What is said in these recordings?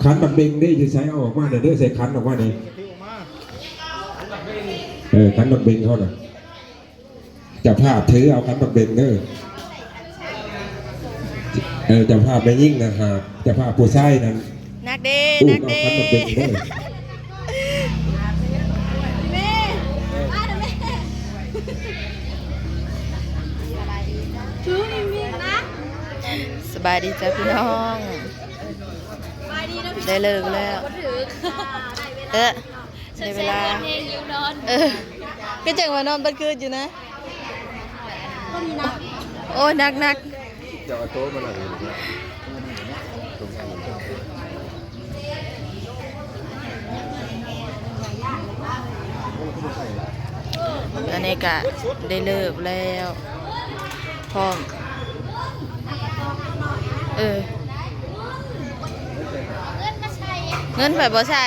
ຂັນໝາກເບັງເດ້ ຢູ່ໃສ ເອົາອອກມາແດ່ເດີ ໃສ່ຂັນອອກມາແດ່. ເອີ ຂັນໝາກເບັງເຮົານະ ເຈົ້າພາບຖືເອົາຂັນໝາກເບັງເດີ. ເອີ ເຈົ້າພາບແມ່ຍິງນະຫາບ ເຈົ້າພາບຜູ້ຊາຍນັ້ນ ໜັກເດ້ ອຸ້ມ ໜັກເດ້ ເອົາຂັນໝາກເບັງເດີ. ແມ່ ມາເດີແມ່ ຖືອີ່ມີນະ. ສະບາຍດີຈ້າພີ່ນ້ອງ ໄດ້ເລີກແລ້ວ ເອີ ໄດ້ເວລາ ເອີ ຄືຈັ່ງວ່ານອນເບິດຄືນຢູ່ນະ. ໂອ້ຍ ໜັກໆ ເຈົ້າເອົາໂຕະມານັ່ງຢູ່ນະ. ອັນນີ້ກະໄດ້ເລີກແລ້ວ ພ້ອມ ເອີ ເງິນໃຜບໍ່ໃສ່.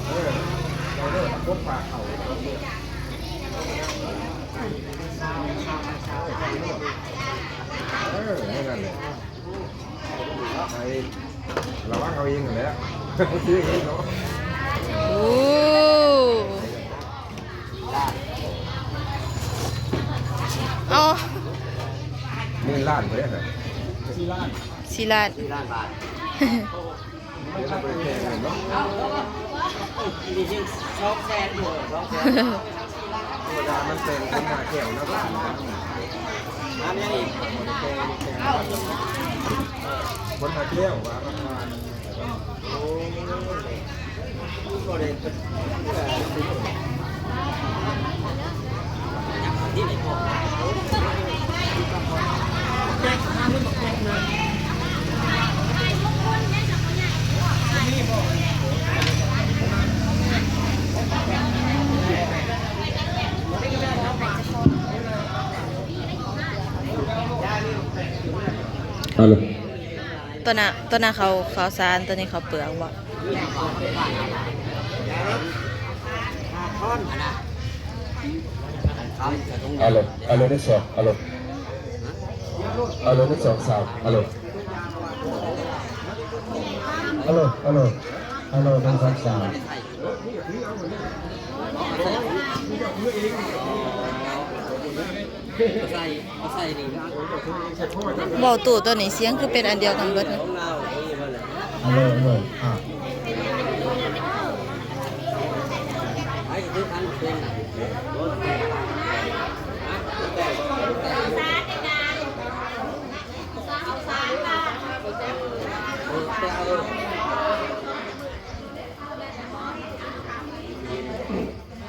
ເອີ ນັ້ນແຫຼະ ໄປລະວັງເອົາເອງຫັ້ນແຫຼະ ຊື້ເອງເນາະ. ໂອ້ ເອົາ ໝື່ນລ້ານບໍ່ໄດ້ຫະ ສີ່ລ້ານ ສີ່ລ້ານ ສີ່ລ້ານບາດ. ເອົາ ເອົາ ເອົາ ອີກສອງແສນ ສອງແສນ ທຳມະດາມັນແຕ່ງຄົນຫາແກ້ວນະ ອັນນີ້ອີກ ຄົນຫາແກ້ວວ່າ ໂອ້ ເອົາເລີຍ ຕົວໜ້າ ຕົວໜ້າເຂົ້າ ເຂົ້າສານ ຕົວນີ້ເຂົ້າເປືອກບໍ່? ເອົາເລີຍ ເອົາເລີຍ ໜຶ່ງ ສອງ ເອົາເລີຍ ເອົາເລີຍ ໜຶ່ງ ສອງ ສາມ ເອົາເລີຍ ເອົາເລີຍ ເອົາເລີຍ ເອົາເລີຍ ໜຶ່ງ ສອງ ສາມ. ເວົ້າຕູ້ຕົວນີ້ສຽງຄືເປັນອັນດຽວກັນເບິດນະ. ເອົາເລີຍ ເອົາເລີຍ ອ່າ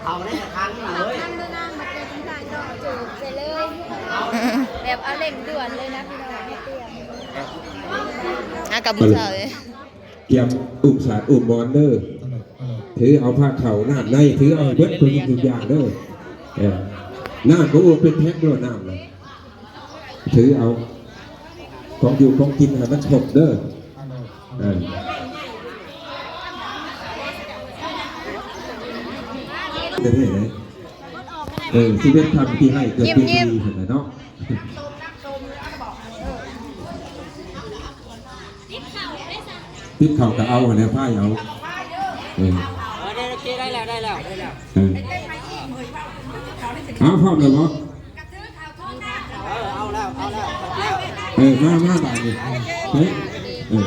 ເອົາໄດ້ຄັນນະເອີຍ ຄັນນະນາງ ບັດເຈີຈັງໄດ້ເນາະ ເຈີໃສ່ເລີຍ ແບບເອົາເລັ່ງດ່ວນເລີຍນະພີ່ນ້ອງ ໃຫ້ຕຽມ ອາ ກັບຜູ້ສາວເດ້ ກຽມອຸ້ມສາດອຸ້ມໝອນເດີ ຖືເອົາພາເຂົ້ານ້ຳໃນ ຖືເອົາໃຫ້ເບິດທຸກສິ່ງທຸກຢ່າງເດີ ເອີ ນ້ຳກໍໂອເປັນແທັງໂລດ ນ້ຳນະ. ຖືເອົາຂອງຢູ່ຂອງກິນໃຫ້ມັນຄົບເດີ ເອີ ເອີ ສິບເອັດຄ່ຳທີ່ໃຫ້ເກີດປີນີ້ຫັ້ນແຫຼະເນາະ ຕິບເຂົ້າກໍເອົາຫັ້ນແຫຼະ ພາຍເອົາ ເອີ ເອີ ໂອເຄ ໄດ້ແລ້ວ ໄດ້ແລ້ວ ໄດ້ແລ້ວ ເອີ ເອົາ ພ້ອມແລ້ວບໍ່? ເອີ ເອົາແລ້ວ ເອົາແລ້ວ ເອີ ມາ ມາບາດນີ້ ເອີ ເອີ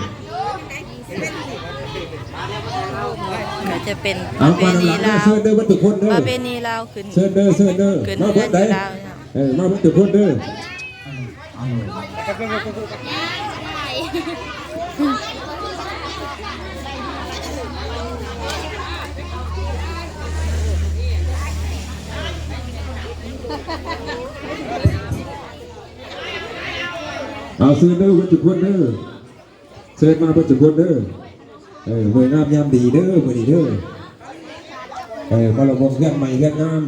ກໍຈະເປັນປະເພນີລາວ ເຊີນເດີ ເຊີນເດີ ປະເພນີລາວຂຶ້ນ ເຊີນເດີ ເຊີນເດີ ຂຶ້ນເຮືອນຢູ່ລາວ ເອີ ມາເບິດທຸກຄົນເດີ ເອົາ ເຊີນເດີ ເບິດທຸກຄົນເດີ ເຊີນມາເບິດທຸກຄົນເດີ ເອີ ມື້ງາມຍາມດີເດີ ມື້ນີ້ເດີ ເອີ ມາລະວົງເຮືອນໃໝ່ເຮືອນງາມ.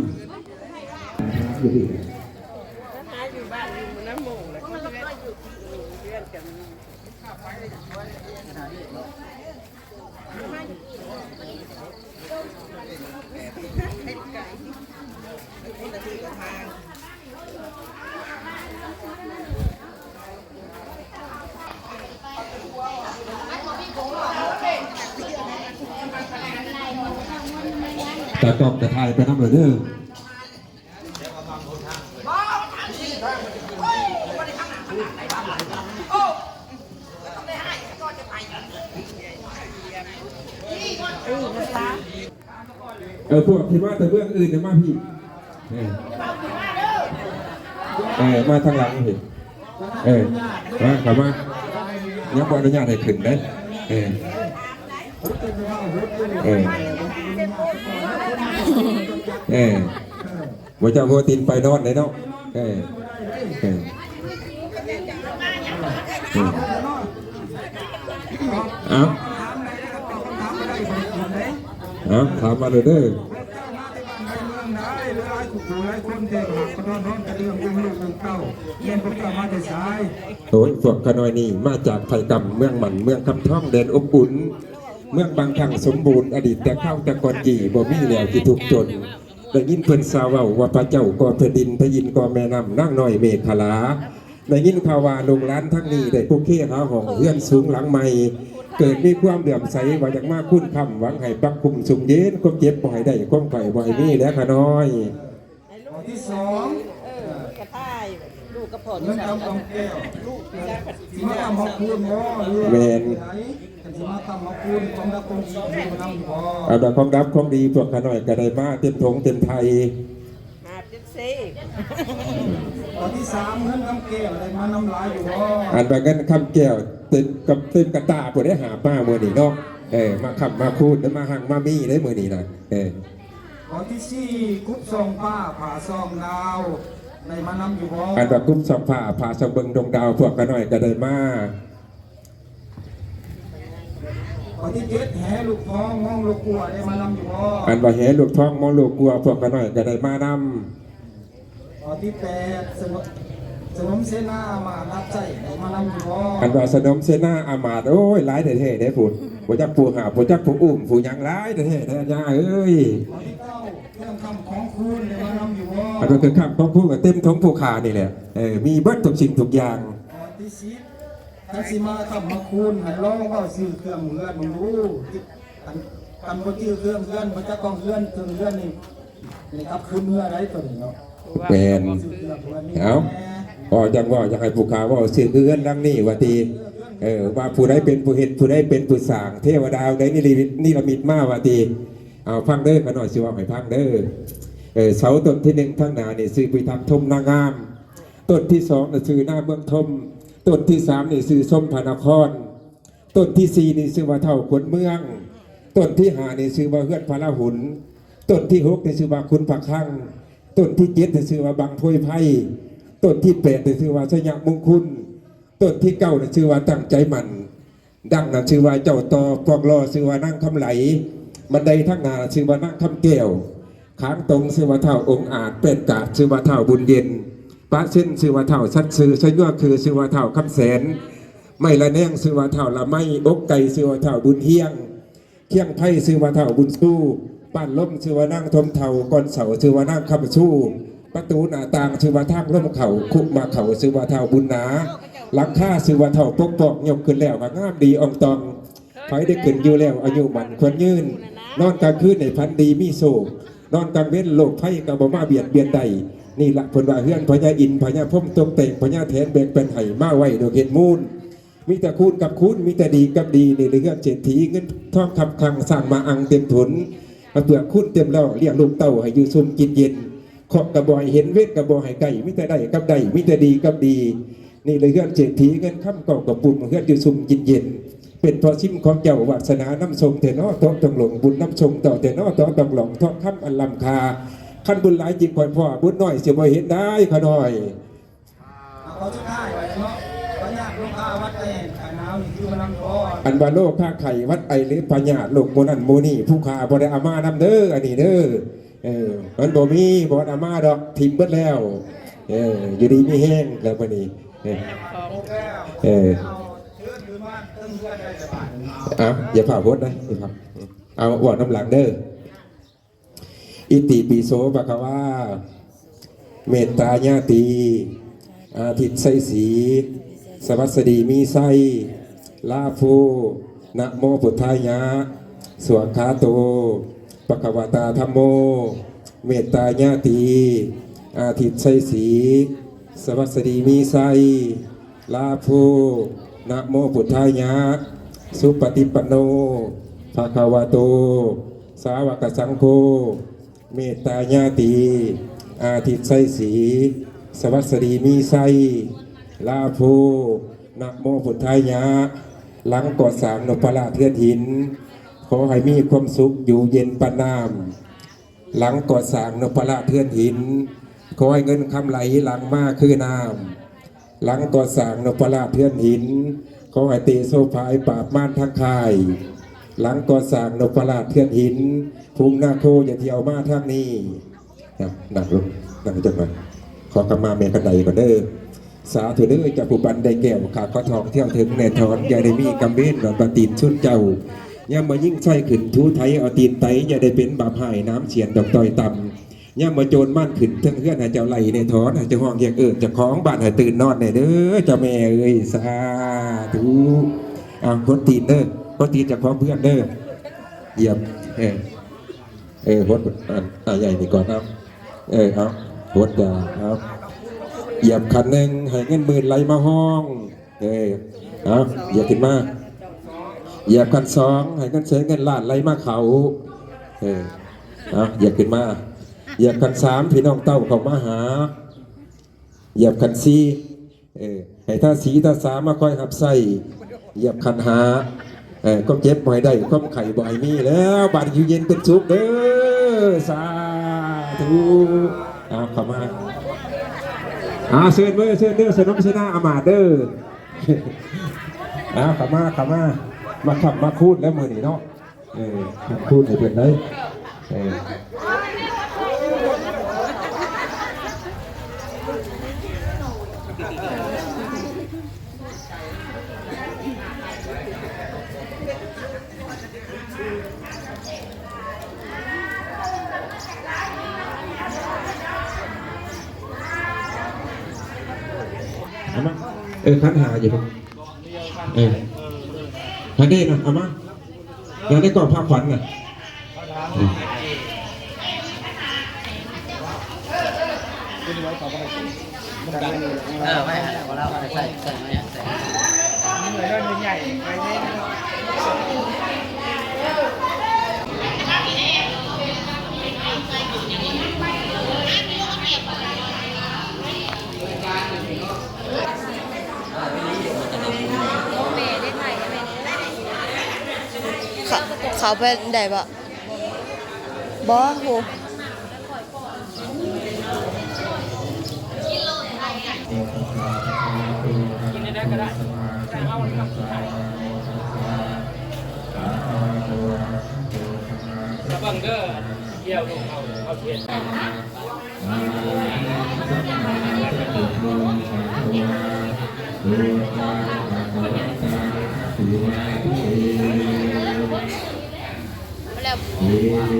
ມັນບໍ່ມີໂບ ຕາກ້ອງກະຖ່າຍໄປນຳເລີຍເດີ. ເອີ ພວກທີ່ມາແຕ່ເມືອງອື່ນນະມາພີ້. ເອີ ເອີ ມາທາງຫຼັງພີ້. ເອີ ມາ ເຂົ້າມາ. ຍັງບໍ່ອະນຸຍາດໃຫ້ຂຶ້ນເດ້. ເອີ ເອີ ເອີ ບໍ່ເຈົ້າຫົວຕີນໄປນອນເດ້ເນາະ. ເອີ ເອີ ເອີ ເອົາ ເອົາ ຖາມມາເລີຍເດີ. ໂອ້ຍ ພວກຂ້ານ້ອຍນີ້ມາຈາກໄພກຳ ເມືອງໝັ້ນ ເມືອງຄຳທອງ ແດນອົບອຸ່ນ ເມືອງບາງຄັງສົມບູນ ອະດີດແຕ່ຄາວແຕ່ກ່ອນກີ້ ບໍ່ມີແລ້ວທີ່ທຸກຈົນ. ໄດ້ຍິນເພິ່ນຊາວເວົ້າວ່າ ພະເຈົ້າກໍແຜ່ນດິນ ພະອິນກໍແມ່ນ້ຳ ນາງນ້ອຍເມຂະລາ. ໄດ້ຍິນຂ່າວວ່າລູກຫຼານທາງນີ້ໄດ້ປຸກເຄຫາຫ້ອງເຮືອນສູງຫຼັງໃໝ່ ເກີດມີຄວາມເຫຼື້ອມໃສວ່າຢາກມາຄູນຄ້ຳ ຫວັງໃຫ້ປັກຄຸມຊຸ່ມເຢັນ ຄວາມເຈັບບໍ່ໃຫ້ໄດ້ ຄວາມໄຂ້ບໍ່ໃຫ້ມີແຫຼະຂ້ານ້ອຍ. ຂໍ້ທີສອງ ເອີ ກະຖ່າຍ ລູກກັບພໍ່ ເງິນຄຳກອງແກ້ວ ຊິມາຄ້ຳມາຄູນບໍ່ ຫຼືວ່າ ແມ່ນ ຊິມາຄ້ຳມາຄູນ ຄວາມຮັກຄວາມດີຢູ່ນຳບໍ່? ອັນວ່າຄວາມຮັກຄວາມດີພວກຂ້ານ້ອຍກະໄດ້ມາເຕັມຖົງເຕັມໄຖ. ຫາບຈັກເຊ. ຂໍ້ທີສາມ ເງິນຄຳແກ້ວໄດ້ມານຳຫຼາຍຢູ່ບໍ່? ອັນວ່າເງິນຄຳແກ້ວເຕັມກະ ເຕັມກະຕ່າພຸ້ນເດ້ ຫາບມາມື້ນີ້ເນາະ. ເອີ ມາຄ້ຳມາຄູນ ມາຮັ່ງມາມີເດ້ມື້ນີ້ນະ. ເອີ ຂໍ້ທີສີ່ ກຸບຊອງຟ້າ ຜ້າຊອງດາວ ໄດ້ມານຳຢູ່ບໍ່? ອັນວ່າກຸບຊອງຟ້າ ຜ້າຊອງເບິ່ງດວງດາວ ພວກຂ້ານ້ອຍກະໄດ້ມາ. ຂໍ້ທີເຈັດ ແຫລູກທອງ ມອງໂລກົວ ໄດ້ມານຳຢູ່ບໍ່? ອັນວ່າແຫລູກທອງ ມອງໂລກົວ ພວກຂ້ານ້ອຍກະໄດ້ມານຳ. ຂໍ້ທີແປດ ສະໜົມ ສະໜົມເສນາອາມາດຮັບໃຊ້ ໄດ້ມານຳຢູ່ບໍ່? ອັນວ່າສະໜົມເສນາອາມາດ ໂອ້ຍ ຫຼາຍແທ້ໆເດ້ພຸ້ນ. ບໍ່ຈັກຜູ້ຫາບ ບໍ່ຈັກຜູ້ອຸ້ມຜູ້ຫຍັງ ຫຼາຍແທ້ໆເດ້ຍ່າເອີຍ. ຂໍ້ທີເກົ້າ ເຄື່ອງຄ້ຳຂອງຄູນ ໄດ້ມານຳຢູ່ບໍ່? ອັນວ່າເຄື່ອງຄ້ຳຂອງຄູນກະເຕັມຖົງຜູ້ຂ້ານີ້ແຫຼະ. ເອີ ມີເບິດທຸກສິ່ງທຸກຢ່າງ. ຂໍ້ທີສິບ ຄັນຊິມາຄ້ຳມາຄູນ ໃຫ້ລອງເວົ້າຊື່ເຄື່ອງເຮືອນເບິ່ງດູ. ຄັນ ຄັນບໍ່ຈື່ເຄື່ອງເຮືອນ ບໍ່ຈັກຂອງເຮືອນ ເຄື່ອງເຮືອນນີ້ ນີ້ກັບຄືນເມືອໄດ້ໂຕນີ້ເນາະ. ແມ່ນ. ເວົ້າ ເວົ້າຈັ່ງເວົ້າ ຢາກໃຫ້ຜູ້ຂ້າເວົ້າຊື່ເຮືອນຫຼັງນີ້ວ່າຕິ. ເອີ ວ່າຜູ້ໃດເປັນຜູ້ເຮັດ ຜູ້ໃດເປັນຜູ້ສ້າງ ເທວະດາໃດນິລິ ນິລະມິດມາວ່າຕິ. ເອົາ ຟັງເດີ ຂ້ານ້ອຍຊິເວົ້າໃຫ້ຟັງເດີ. ເອີ ເສົາຕົ້ນທີໜຶ່ງທາງໜ້ານີ້ຊື່ພິທັກທົມນາງາມ. ຕົ້ນທີສອງນີ້ຊື່ນາເມືອງທົມ. ຕົ້ນທີສາມນີ້ຊື່ຊົມພະນະຄອນ. ຕົ້ນທີສີ່ນີ້ຊື່ວ່າທ້າວຂົນເມືອງ. ຕົ້ນທີຫ້ານີ້ຊື່ວ່າເຮືອນພະລາຫຸນ. ຕົ້ນທີຫົກນີ້ຊື່ວ່າຂຸນພະຄັງ. ຕົ້ນທີເຈັດນີ້ຊື່ວ່າບັງໂພຍໄພ. ຕົ້ນທີແປດນີ້ຊື່ວ່າໄຊຍະມຸງຄຸນ. ຕົ້ນທີເກົ້ານີ້ຊື່ວ່າຕັ້ງໃຈໝັ້ນ. ດັ່ງນັ້ນຊື່ວ່າເຈົ້າຕໍ່ ປອກຫຼໍ່ຊື່ວ່ານາງຄຳໄຫຼ. ບັນໄດທາງໜ້າຊື່ວ່ານາງຄຳແກ້ວ. ຂາງຕົງຊື່ວ່າທ້າວອົງອາດ, ແປ້ນກາດຊື່ວ່າທ້າວບຸນເຢັນ, ປະເຊັນຊື່ວ່າທ້າວສັດຊື່, ຊະຍົວຄືຊື່ວ່າທ້າວຄຳແສນ, ໄມ້ລະແນງຊື່ວ່າທ້າວລະໄມ, ອົກໄກ່ຊື່ວ່າທ້າວບຸນຮຽງ, ຄຽງໄພຊື່ວ່າທ້າວບຸນຊູ, ບ້ານລົມຊື່ວ່ານາງທົມເຖົ້າ, ກ່ອນເສົາຊື່ວ່ານາງຄຳຊູ, ປະຕູໜ້າຕ່າງຊື່ວ່າທາງລົມເຂົ້າ, ຄຸມາເຂົ້າຊື່ວ່າທ້າວບຸນໜາ, ຫຼັງຄາຊື່ວ່າທ້າວປົກປອກ, ຍົກຂຶ້ນແລ້ວກໍງາມດີອອງຕອງ. ໃຜໄດ້ຂຶ້ນຢູ່ແລ້ວອາຍຸໝັ້ນຂວັນຍືນ, ນອນກາງຄືນໃຫ້ຝັນດີມີໂຊກ, ນອນກາງເວັນໂລກໄພກໍບໍ່ມາບຽດບຽນໄດ້. ນີ້ລະເພິ່ນວ່າເຮືອນພະຍາອິນພະຍາພົມ, ຕົກແຕ່ງພະຍາແຖນ, ແບ່ງປັນໃຫ້ມາໄວ້ດອກເຫັດມູນ. ມີແຕ່ຄູນກັບຄູນ, ມີແຕ່ດີກັບດີ. ນີ້ລະເຮືອນເສດຖີ, ເງິນທອງຄັບຄັງ, ສ້າງມາອັ່ງເຕັມຖົນ, ເປືອກຄູນເຕັມລໍ້, ລ້ຽງລູກເຕົ້າໃຫ້ຢູ່ຊຸ່ມກິນເຢັນ. ເຄາະກໍບໍ່ໃຫ້ເຫັນ, ເວັນກໍບໍ່ໃຫ້ໃກ້, ມີແຕ່ໄດ້ກັບໄດ້, ມີແຕ່ດີກັບດີ. ນີ້ລະເຮືອນເສດຖີ, ເງິນຄຳເກົ້າກະປຸ້ມ, ເຮືອນຢູ່ຊຸ່ມກິນເຢັນ. ເປັນພໍ່ຊິມຂອງເຈົ້າ, ວາດສະໜານຳສົ່ງແທ້ນໍ ເທາະຕ້ອງຫຼົງ, ບຸນນຳສົ່ງເຈົ້າແທ້ນໍ ເທາະຕ້ອງຫຼອງ, ທອງຄຳອັນລ້ຳຄ່າ. ຄັນບຸນຫຼາຍຈິງຄ່ອຍພໍ້, ບຸນໜ້ອຍຊິບໍ່ເຫັນໄດ້ຂ້ານ້ອຍ. ຂໍ້ສຸດທ້າຍວ່າເນາະ, ພະຍາດໂລຄາ ຫວັດໄອ ໄຂ້ໜາວນີ້ຄືມານຳບໍ່? ອັນວ່າໂລຄາໄຂ້ຫວັດໄອ ຫຼືພະຍາດໂລກໝູ່ນັ້ນໝູ່ນີ້, ຜູ້ຂ້າບໍ່ໄດ້ເອົາມານຳເດີ ອັນນີ້ເດີ. ເອີ ມັນບໍ່ມີ, ບໍ່ໄດ້ເອົາມາດອກ, ຖິ້ມເບິດແລ້ວ. ເອີ ຢູ່ດີມີແຮງແລ້ວບັດນີ້. ເອີ ເອີ ເອົາ ຢ່າຟ້າວໂພດນະ, ເອົາ ເວົ້ານຳຫຼັງເດີ. ອິຕິປິໂສພະຄະວາ ເມດຕາຍາຕີ ອາທິດໄຊສີ ສະຫວັດສະດີມີໄຊ ລາໂພ ນະໂມພຸດທາຍະ ສວາຄາໂຕ ພະຄະວະຕາທຳໂມ ເມດຕາຍາຕີ ອາທິດໄຊສີ ສະຫວັດສະດີມີໄຊ ລາໂພ ນະໂມພຸດທາຍະ ສຸປະຕິປັນໂນ ພະຄະວະໂຕ ສາວະກະສັງໂຄ ເມດຕາຍາຕີ ອາທິດໄຊສີ ສະຫວັດສະດີມີໄຊ ລາໂພ ນະໂມພຸດທາຍະ ຫຼັງກໍ່ສ້າງນົບພະລາດເຮືອນຫີນ ຂໍໃຫ້ມີຄວາມສຸກຢູ່ເຢັນປານນ້ຳ ຫຼັງກໍ່ສ້າງນົບພະລາດເຮືອນຫີນ ຂໍໃຫ້ເງິນຄຳໄຫຼຫຼັງມາຄືນ້ຳ ຫຼັງກໍ່ສ້າງນົບພະລາດເຮືອນຫີນ ຂໍໃຫ້ເຕໂຊພາຍປາບມານທັງຄ້າຍ ຫຼັງກໍ່ສ້າງນົບພະລາດເຮືອນຫີນ ຝູງນາໂຄຢ່າທ່ຽວມາທາງນີ້ ນະ ນັ່ງລົງ ນັ່ງຈັກໜ່ອຍ ຂໍຂະມາແມ່ຄັນໄດກ່ອນເດີ. ສາທຸເດີ ເຈົ້າຜູ້ບັນໄດ້ແກ້ວ ຂ້າຂໍທອງທ່ຽວເຖິງແນ່ຖອນ ຢ່າໄດ້ມີກຳເວນນອນບ່ອນຕີນຊຸນເຈົ້າ ຍາມມາຍິງໄຊຂຶ້ນຖູໄຖເອົາຕີນໄຕ ຢ່າໄດ້ເປັນບາບຮ້າຍໜາມສຽນດອກຕ້ອຍຕ່ຳ ຍາມມາໂຈນມານຂຶ້ນເທິງເຮືອນ ໃຫ້ເຈົ້າໄລ່ແນ່ຖອນ ໃຫ້ເຈົ້າຮ້ອງຮຽກເອີ້ນເຈົ້າຂອງບ້ານໃຫ້ຕື່ນນອນແນ່ເດີ ເຈົ້າແມ່ເອີຍ ສາທຸ. ເອົາ ຫົດຕີນເດີ ຫົດຕີນເຈົ້າຂອງເພື່ອນເດີ ຢຽບ ເອີ ເອີ ຫົດ ອັນ ອາໃຫຍ່ນີ້ກ່ອນ ເອົາ ເອີ ເອົາ ຫົດ ເອົາ ຢຽບຂັ້ນໜຶ່ງ ໃຫ້ເງິນໝື່ນໄຫຼມາຮອງ ເອີ ເອົາ ຢຽບຂຶ້ນມາ ຢຽບຂັ້ນສອງ ໃຫ້ເງິນແສນເງິນລ້ານໄຫຼມາເຂົ້າ ເອີ ເອົາ ຢຽບຂຶ້ນມາ ຢຽບຂັ້ນສາມ ພີ່ນ້ອງເຕົ້າເຂົ້າມາຫາ ຢຽບຂັ້ນສີ່ ເອີ ໃຫ້ທາສີທາສາມາຄອຍຮັບໃຊ້ ຢຽບຂັ້ນຫ້າ ເອີ ຄວາມເຈັບບໍ່ໃຫ້ໄດ້ ຄວາມໄຂ້ບໍ່ໃຫ້ມີ ແລ້ວບາດຢູ່ເຢັນເປັນສຸກເດີ ສາທຸ. ເອົາ ເຂົ້າມາ ເອົາ ເຊີນເດີ ເຊີນເດີ ສະໜົມເສນາອາມາດເດີ ເອົາ ເຂົ້າມາ ເຂົ້າມາ ມາຄ້ຳມາຄູນແລ້ວມື້ນີ້ເນາະ. ເອີ ຄູນໃຫ້ເພິ່ນໄດ້ ເອີ ເອົາມາ ເອີ ຂັນຫ້າຢູ່ ເອີ ອັນນີ້ນະ ເອົາມາ ແລ້ວໃນກອງພາຂວັນນະ ເອີ ໄວ້ໃຫ້ແລ້ວ ບໍ່ລະ ໃສ່ ໃສ່ມາ ໃສ່ ເຂົ້າ ເຂົ້າໄປໄດ້ບໍ່? ບໍ່ຮູ້. ລະວັງເດີ ທ່ຽວລົງເອົາ ເອົາເທດ. ອາຫັງສັມມາສຳພຸດໂທ ພະຄະວາ ພຸດທັງພະຄະວັນຕັງ ອະພິວາເທ ແລ້ວ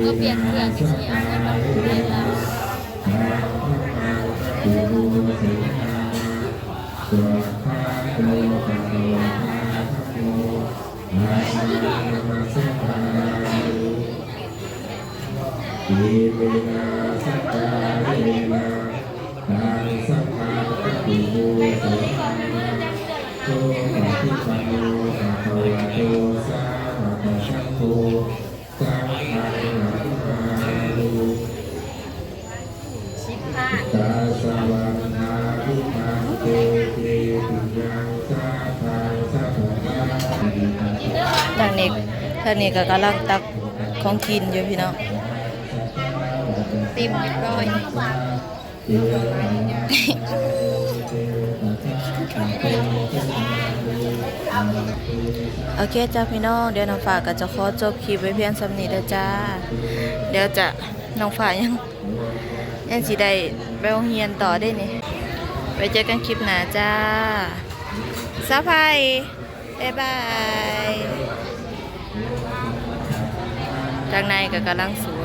ກໍປ່ຽນເຄື່ອງທີ່ຊິເອົາໄປບັນທຸໄດ້ລະ. ທຳມັງ ອະພິວາເທ ສະວາທາໂຕ ພະຄະວາທາ ທຳໂມ ທຳມັງ ນະມັດສະກາມິ. ອິເມນະ ສະກາເຣນະ ຕັງ ສຳມັງ ອະພິວາເທ ສະ ໂຕ ປະຕິປັນໂນ ພະຄະວະໂຕ ສາວະກະ ສັງໂຄ ສາວະກະ ສັງ ອະພິວາເທ ກາສະວັນນາ ວິພັນເຕ ເຕ ຕິຍັງ ສາທາງ ສະພະທາ ທາງນີ້ ທາງນີ້ກໍກຳລັງຕັກຂອງກິນຢູ່ພີ່ນ້ອງ ເຕັມຮຽບຮ້ອຍ. ໂອເຄຈ້າພີ່ນ້ອງ ດຽວນ້ອງຟ້າກໍຈະຂໍຈົບຄລິບໄວ້ພຽງສ່ຳນີ້ເດີຈ້າ ດຽວຈະ ນ້ອງຟ້າຍັງ ຍັງຊິໄດ້ໄປໂຮງຮຽນຕໍ່ເດ້ນີ້ ໄວ້ເຈີກັນຄລິບໜ້າຈ້າ ສາວໄພ ບາຍບາຍ. ທາງໃນກໍກຳລັງສູດ